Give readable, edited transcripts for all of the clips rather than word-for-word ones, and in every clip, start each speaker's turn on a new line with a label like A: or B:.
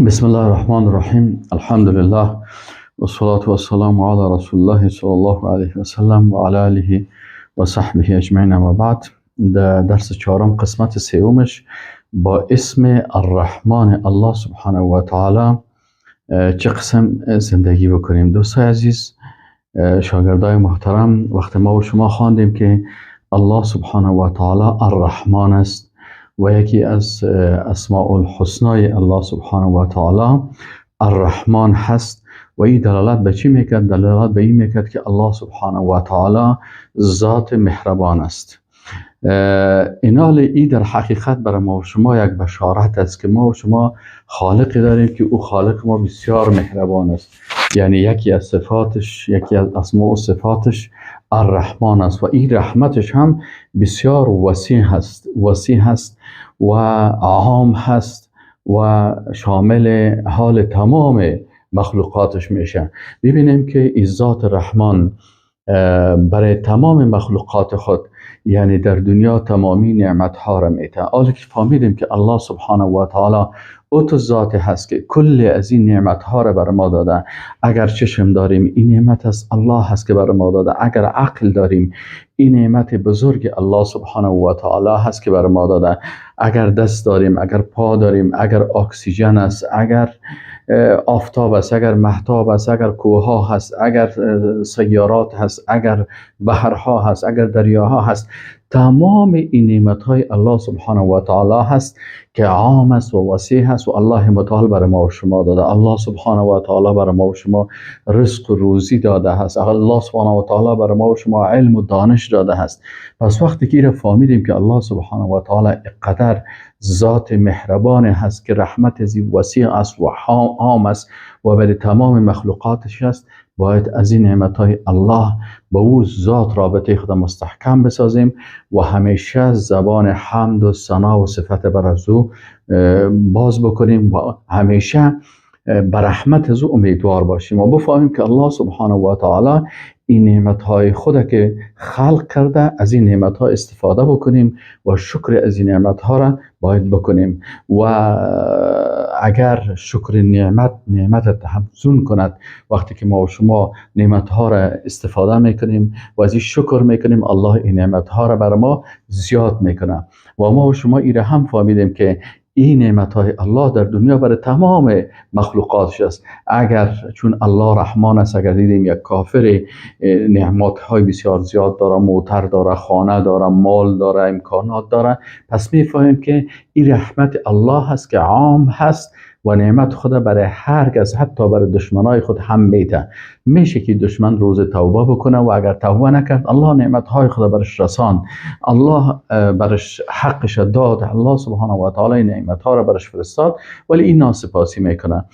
A: بسم الله الرحمن الرحیم. الحمد لله والصلاة والسلام علی رسول الله صلی الله علیه و سلم و علی آله و صحبه اجمعین، اما بعد. در درس چهارم، قسمت سومش، با اسم الرحمن الله سبحانه و تعالی چه قسم زندگی بکنیم. دوستای عزیز، شاگردای محترم، وقتی ما و شما خواندیم که الله سبحانه و تعالی الرحمن است و یکی از اسماء الحسنای الله سبحانه و تعالی الرحمن هست و این دلالت به چی میکرد؟ دلالت به این میکرد که الله سبحانه و تعالی ذات مهربان است. اینال ای در حقیقت برای ما و شما یک بشارت است که ما و شما خالقی داریم که او خالق ما بسیار مهربان است. یعنی یکی از صفاتش، یکی از اسماء و صفاتش الرحمن است و این رحمتش هم بسیار وسیع هست، وسیع هست و عام هست و شامل حال تمام مخلوقاتش میشه. ببینیم که این ذات رحمان برای تمام مخلوقات خود، یعنی در دنیا، تمامی نعمت ها را میته. حالا که فهمیدیم که الله سبحانه و تعالی او تو ذات هست که کل از این نعمت ها را بر ما داده، اگر چشم داریم این نعمت از الله هست که بر ما داده، اگر عقل داریم این نعمت بزرگ الله سبحانه و تعالی هست که بر ما داده، اگر دست داریم، اگر پا داریم، اگر اکسیژن است، اگر آفتاب است، اگر مهتاب است، اگر کوه هست، اگر سیارات هست، اگر بحرها هست، اگر دریاها هست، تمام این نعمت های الله سبحانه و تعالی هست که عام است و وسیع هست و الله متعال برای ما و شما داده. الله سبحانه و تعالی برای ما و شما رزق و روزی داده هست. الله سبحانه و تعالی برای ما و شما علم و دانش داده هست. پس وقتی که فهمیدیم که الله سبحانه و تعالی قدر ذات مهربان هست که رحمت ازی وسیع است و عام است و برای تمام مخلوقاتش است، باید از این نعمت های الله با او ذات رابطه خود مستحکم بسازیم و همیشه زبان حمد و ثنا و صفت بر از او باز بکنیم و همیشه بر رحمت از او امیدوار باشیم و بفهمیم که الله سبحانه و تعالی این نعمت های خود که خلق کرده، از این نعمت ها استفاده بکنیم و شکر از این نعمت ها را باید بکنیم و اگر شکر نعمت، نعمت تحفزون کند. وقتی که ما و شما نعمت ها را استفاده میکنیم و از این شکر میکنیم، الله این نعمت ها را بر ما زیاد میکنه. و ما و شما ایره هم فهمیدیم که این نعمت های الله در دنیا برای تمام مخلوقاتش است. اگر چون الله رحمان است، اگر دیدیم یک کافر نعمت های بسیار زیاد داره، موتر داره، خانه داره، مال داره، امکانات داره، پس میفهمیم که این رحمت الله هست که عام هست و نعمت خود برای هر کس، حتی برای دشمنای خود هم میده. میشه که دشمن روز توبه بکنه و اگر توبه نکرد، الله نعمت های خود برش رساند، الله برش حقش داد، الله سبحانه و تعالی نعمت ها را برش فرستاد، ولی این ناسپاسی میکنه.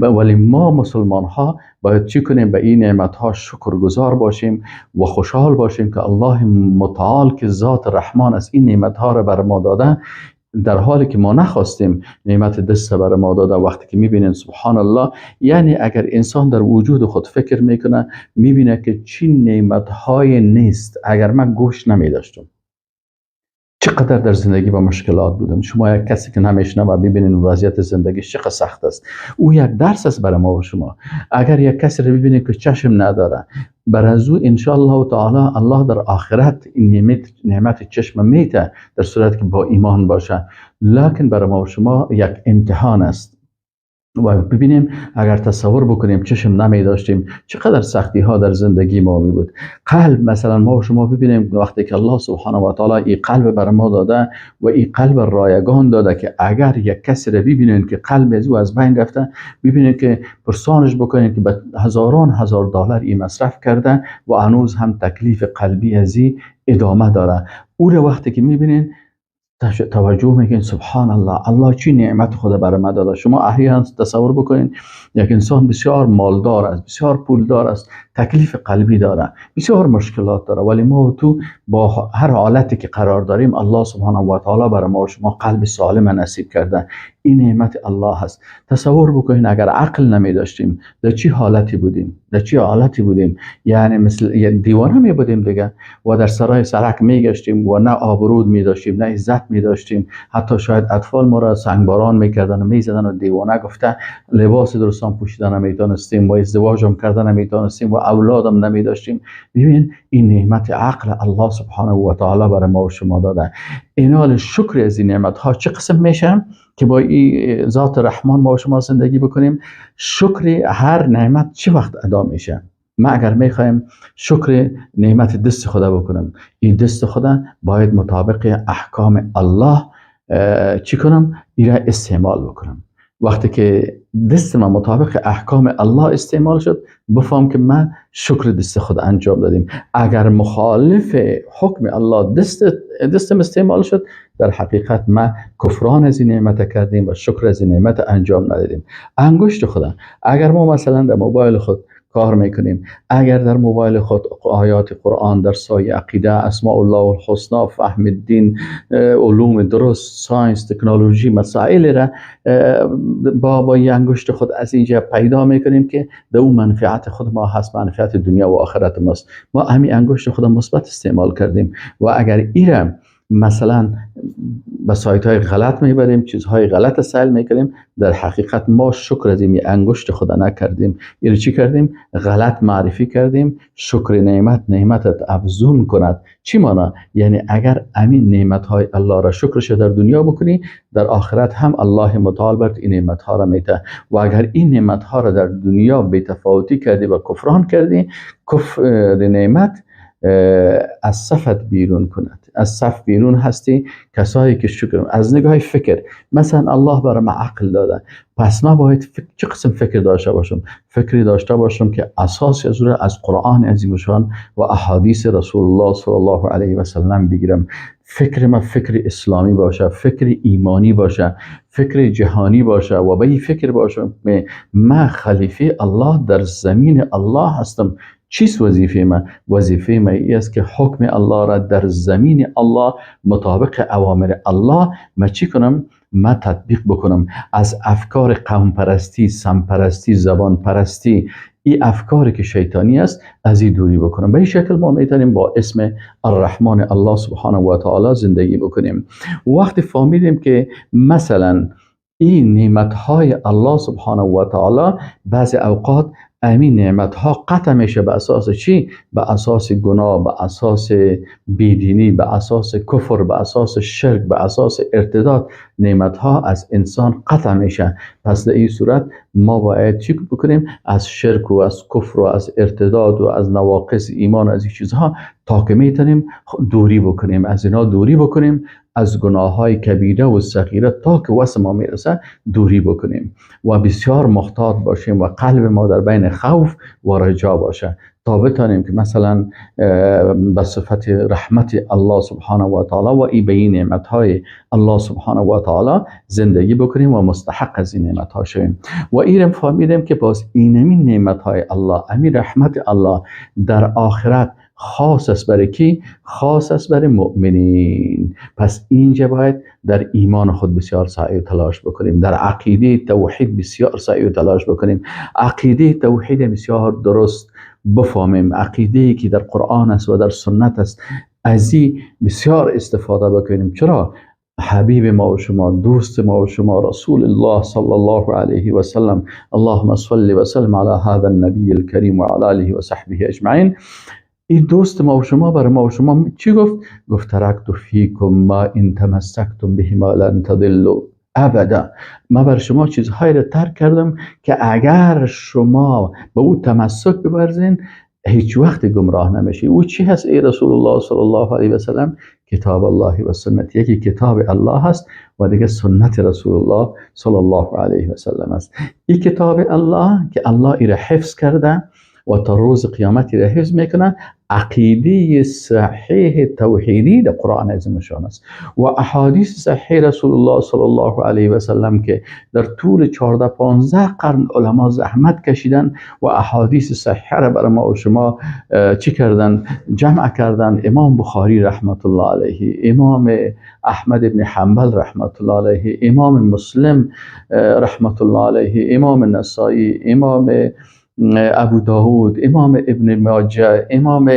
A: ولی ما مسلمان ها باید چی کنیم؟ به این نعمت ها شکرگزار باشیم و خوشحال باشیم که الله متعال که ذات رحمان است، این نعمت ها را بر ما داده، در حالی که ما نخواستیم نعمت دست بر ما داده. وقتی که میبینین، سبحان الله، یعنی اگر انسان در وجود خود فکر میکنه، میبینه که چی نعمت های نیست. اگر من گوش نمی داشتم، چقدر در زندگی با مشکلات بودم. شما یک کسی که نمیشنوه، ببینین وضعیت زندگیش چقدر سخت است. او یک درس است برای ما و شما. اگر یک کسی رو ببینید که چشم نداره، بر از او الله تعالی، الله در آخرت این نعمت چشم میته، در صورت که با ایمان باشه. لکن برای ما و شما یک امتحان است و ببینیم اگر تصور بکنیم چشم نمی داشتیم، چقدر سختی ها در زندگی ما می بود. قلب مثلا، ما و شما ببینیم وقتی که الله سبحانه و تعالی این قلب بر ما داده و این قلب رایگان داده که اگر یک کسی را ببینین که قلب از او از بین رفته، ببینین که پرسانش بکنین که به هزاران هزار دلار این مصرف کرده و هنوز هم تکلیف قلبی ازی ادامه داره. او را وقتی که میبینین، توجه میکنین، سبحان الله، الله چی نعمت خود برای ما داده. شما احیانا تصور بکنین یک انسان بسیار مالدار است، بسیار پولدار است، تکلیف قلبی داره، بسیار مشکلات داره، ولی ما و تو با هر حالتی که قرار داریم، الله سبحانه و تعالی برای ما و شما قلب سالم نصیب کرده. این نعمت الله هست. تصور بکنین اگر عقل نمی داشتیم در چی حالتی بودیم، در چی حالتی بودیم؟ یعنی مثل دیوانه می بودیم دیگه، و در سرای سرک می گشتیم و نه آبرود می داشتیم، نه عزت می داشتیم. حتی شاید اطفال ما را سنگباران میکردن و میزدن و دیوانه گفته، لباس درستان پوشیدن نمیتونستیم و ازدواج هم کردن نمیتونستیم و اولادم نمی داشتیم. ببین این نعمت عقل الله سبحانه و تعالی برای ما و شما داده. اینال شکر از این نعمت ها چه قسم میشه که با این ذات رحمان ما و شما زندگی بکنیم؟ شکر هر نعمت چه وقت ادا میشه؟ ما اگر میخوایم شکر نعمت دست خدا بکنم، این دست خدا باید مطابق احکام الله چی کنم؟ ایره استعمال بکنم. وقتی که دست من مطابق احکام الله استعمال شد، بفهم که من شکر دست خود انجام دادیم. اگر مخالف حکم الله دستم استعمال شد، در حقیقت ما کفران از این نعمت کردیم و شکر از این نعمت انجام ندادیم. انگشت خدا، اگر ما مثلا در موبایل خود کار میکنیم، اگر در موبایل خود آیات قرآن، در سایه عقیده، اسماء الله الحسنا، فهم دین، علوم درست، science، تکنولوژی، مسائل را با انگشت خود از اینجا پیدا میکنیم که در اون منفعت خود ما هست، منفعت دنیا و آخرت ماست. ما همین انگشت خود مثبت استعمال کردیم و اگر ایره مثلا به سایت های غلط میبریم، چیزهای غلط سیل میکنیم، در حقیقت ما شکر از این انگشت خدا نکردیم. اینو چی کردیم؟ غلط معرفی کردیم. شکر نعمت نعمتت افزون کند. چی مانا؟ یعنی اگر امین نعمت های الله را شکرش در دنیا بکنی، در آخرت هم الله متعال برات این نعمت ها را میده. و اگر این نعمت ها را در دنیا بی تفاوتی کردی و کفران کردی، کفر نعمت از صفت بیرون کند، از صف بیرون هستی. کسایی که شکر از نگاه فکر، مثلا الله برای ما عقل داده، پس ما باید چه قسم فکر داشته باشم؟ فکری داشته باشم که اساس از از قرآن عظیم شان و احادیث رسول الله صلی الله علیه و سلم بگیرم. فکر ما فکر اسلامی باشه، فکر ایمانی باشه، فکر جهانی باشه و به این فکر باشه ما خلیفه الله در زمین الله هستم. چیست وظیفه ما؟ وظیفه ما ای است که حکم الله را در زمین الله مطابق اوامر الله ما چی کنم؟ ما تطبیق بکنم. از افکار قوم پرستی، سم پرستی، زبان پرستی، این افکاری که شیطانی است از این دوری بکنم. به این شکل ما میتونیم با اسم الرحمن الله سبحانه و تعالی زندگی بکنیم. وقتی فهمیدیم که مثلا این نعمت‌های الله سبحانه و تعالی بعضی اوقات امین نعمت ها قطع میشه، به اساس چی؟ به اساس گناه، به اساس بیدینی، به اساس کفر، به اساس شرک، به اساس ارتداد، نعمت ها از انسان قطع میشه. پس در این صورت ما باید چی بکنیم؟ از شرک و از کفر و از ارتداد و از نواقص ایمان و از این چیزها تا که میتونیم دوری بکنیم، از اینا دوری بکنیم، از گناه های کبیره و صغیره تا که وسع ما میرسه دوری بکنیم و بسیار محتاط باشیم و قلب ما در بین خوف و رجا باشه تا بتانیم که مثلا به صفت رحمت الله سبحانه و تعالی و ای به این نعمت های الله سبحانه و تعالی زندگی بکنیم و مستحق از این نعمت ها شویم. و ایرم فهمیدیم که باز اینمین نعمت های الله، امین رحمت الله در آخرت خاص است برای کی؟ خاص است برای مؤمنین. پس اینجا باید در ایمان خود بسیار سعی و تلاش بکنیم، در عقیده توحید بسیار سعی و تلاش بکنیم، عقیده توحید بسیار درست بفهمیم، عقیده که در قرآن است و در سنت است از این بسیار استفاده بکنیم. چرا؟ حبیب ما و شما، دوست ما و شما، رسول الله صلی الله علیه و سلم، اللهم صل و سلم علی هذا النبی الکریم و علی آله و صحبه اجمعین. این دوست ما و شما برای ما و شما چی گفت؟ گفت ترکت فیکم ما ان تمسکتم بهما لن تضلوا ابدا. ما بر شما چیزهایی را ترک کردم که اگر شما به او تمسک بورزین هیچ وقت گمراه نمیشی. او چی هست ای رسول الله صلی الله علیه و سلم؟ کتاب الله و سنت. یکی کتاب الله هست و دیگه سنت رسول الله صلی الله علیه و سلم است. این کتاب الله که الله ای را حفظ کرده و تا روز قیامت را حفظ میکنه. عقیده صحیح توحیدی در قرآن عظیم شان است و احادیث صحیح رسول الله صلی الله علیه و سلم که در طول 14-15 قرن علما زحمت کشیدن و احادیث صحیح را برای ما و شما چی کردن؟ جمع کردن. امام بخاری رحمت الله علیه، امام احمد ابن حنبل رحمت الله علیه، امام مسلم رحمت الله علیه، امام نسائی، امام ابو داود، امام ابن ماجه، امام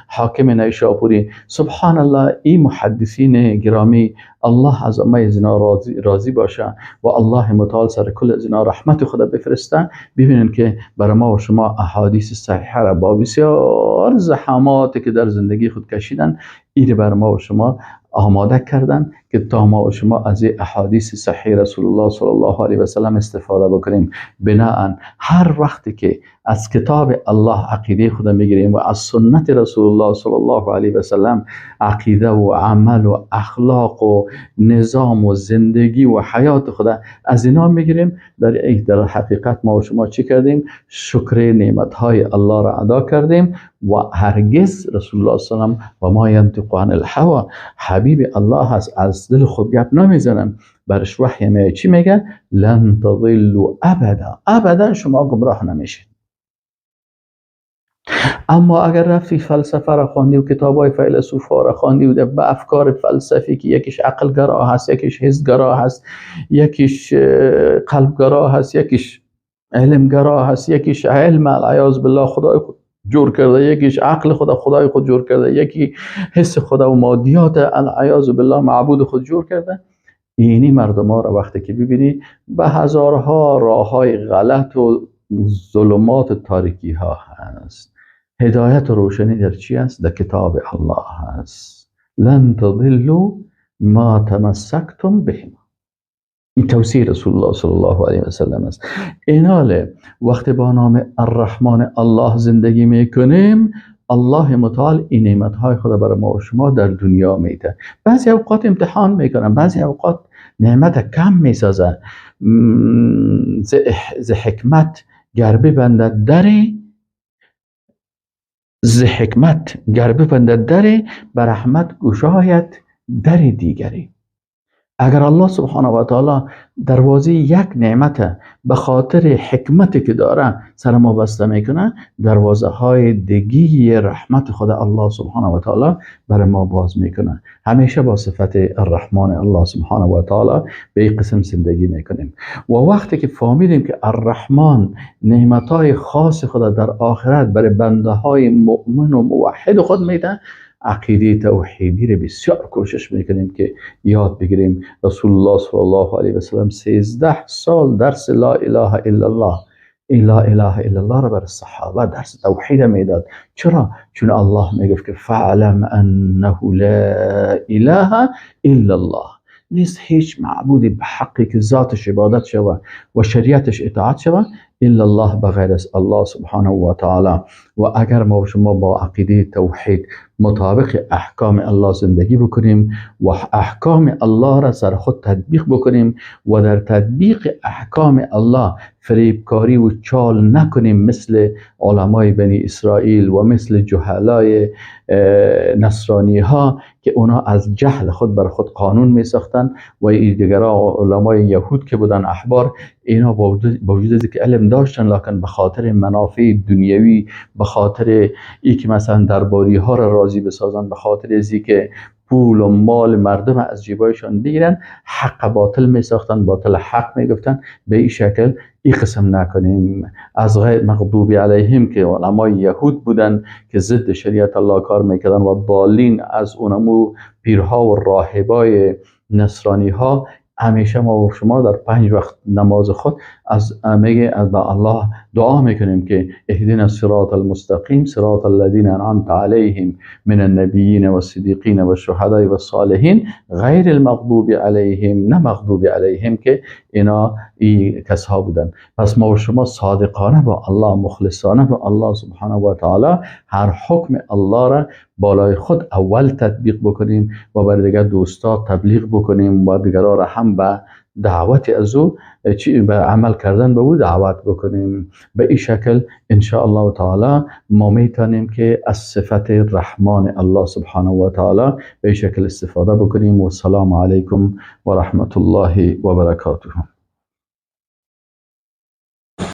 A: حاکم نیشابوری. سبحان الله، این محدثین گرامی الله از همه ازینا راضی باشه و الله متعال سر کل ازینا رحمت خدا بفرسته. ببینن که برای ما و شما احادیث صحیحه را با بسیار زحماتی که در زندگی خود کشیدن این بر ما و شما آماده کردن که تا ما و شما از این احادیث صحیح رسول الله صلی الله علیه و سلم استفاده بکنیم. بناءً هر وقتی که از کتاب الله عقیده خود میگیریم و از سنت رسول الله صلی الله علیه و سلم عقیده و عمل و اخلاق و نظام و زندگی و حیات خود از اینا میگیریم، در حقیقت ما و شما چی کردیم؟ شکر نعمت های الله را ادا کردیم. و هرگز رسول الله صلی الله علیه و سلم و ما ینطق عن الهوی، حبیب الله هست، از دل خود گپ نمیزنم، برش وحی میاد. چی میگه؟ لن تضلوا ابدا، ابدا شما گمراه نمیشید. اما اگر رفتی فلسفه را خواندی و کتاب های فیلسوف ها را خواندی و به افکار فلسفی که یکیش عقل گرا هست، یکیش حس گرا هست، یکیش قلب گرا هست، یکیش علم گرا هست، یکیش علم العیاذ بالله خدای خود جور کرده، یکیش عقل خدا خدای خود جور کرده، یکی حس خدا و مادیات العیاذ بالله معبود خود جور کرده. اینی مردم ها را وقتی که ببینی به هزارها راه های غلط و ظلمات تاریکی ها هست. هدایت و روشنی در چی است؟ در کتاب الله هست. لن تضلوا ما تمسکتم بهما. این توصیه رسول الله صلی الله علیه و سلم است. ایناله وقتی با نام الرحمن الله زندگی میکنیم، الله متعال این نعمت های خدا برای ما و شما در دنیا میده. بعضی اوقات امتحان میکنن، بعضی اوقات نعمت کم میسازه. ز حکمت گر ببندد دری، ز حکمت گر ببندد دری، به رحمت گشاید در دیگری. اگر الله سبحانه و تعالی دروازه یک نعمت به خاطر حکمتی که داره سر ما بسته میکنه، دروازه های دیگی رحمت خدا الله سبحانه و تعالی برای ما باز میکنه. همیشه با صفت الرحمن الله سبحانه و تعالی به این قسم زندگی میکنیم. و وقتی که فهمیدیم که الرحمن نعمت های خاص خدا در آخرت برای بنده های مؤمن و موحد خود میده، عقیده توحیدی رو بسیار کوشش میکنیم که یاد بگیریم. رسول الله صلی الله علیه و سلم 13 سال درس لا اله الا الله، لا اله الا الله را بر صحابه درس توحید میداد. چرا؟ چون الله میگفت که فعلم انه لا اله الا الله، نیست هیچ معبودی به حقی که ذاتش عبادت شوه و شریعتش اطاعت شوه الا الله، بغیر از الله سبحانه و تعالی. و اگر ما و شما با عقیده توحید مطابق احکام الله زندگی بکنیم و احکام الله را سر خود تطبیق بکنیم و در تطبیق احکام الله فریبکاری و چال نکنیم مثل علمای بنی اسرائیل و مثل جهلای نصرانی ها که اونا از جهل خود بر خود قانون می ساختن و دیگران علمای یهود که بودن احبار، اینا با وجود که علم داشتن لکن به خاطر منافع دنیوی، به خاطر ای که مثلا درباری ها را راضی بسازن، به خاطر ازی که پول و مال مردم از جیبایشان بگیرن، حق باطل می ساختن، باطل حق می گفتن. به این شکل این قسم نکنیم. از غیر مغضوب علیهم که علمای یهود بودن که ضد شریعت الله کار میکردن و ضالین از اونمو پیرها و راهبای نصرانی ها، همیشه ما و شما در 5 وقت نماز خود از میگه از به الله دعا میکنیم که اهدنا الصراط المستقیم صراط الذین انعمت علیهم من النبیین والصدیقین والشهداء والصالحین غیر المغضوب علیهم، نه مغضوب علیهم که اینا ای کسها بودن. پس ما و شما صادقانه با الله، مخلصانه با الله سبحانه و تعالی هر حکم الله را بالای خود اول تطبیق بکنیم و برای دیگر دوستا تبلیغ بکنیم و دیگران را هم به دعوت از او به عمل کردن به او دعوت بکنیم. به این شکل ان الله تعالی ما میتونیم که از صفت رحمان الله سبحانه و تعالی به این شکل استفاده بکنیم. و السلام علیکم و رحمت الله و برکاته.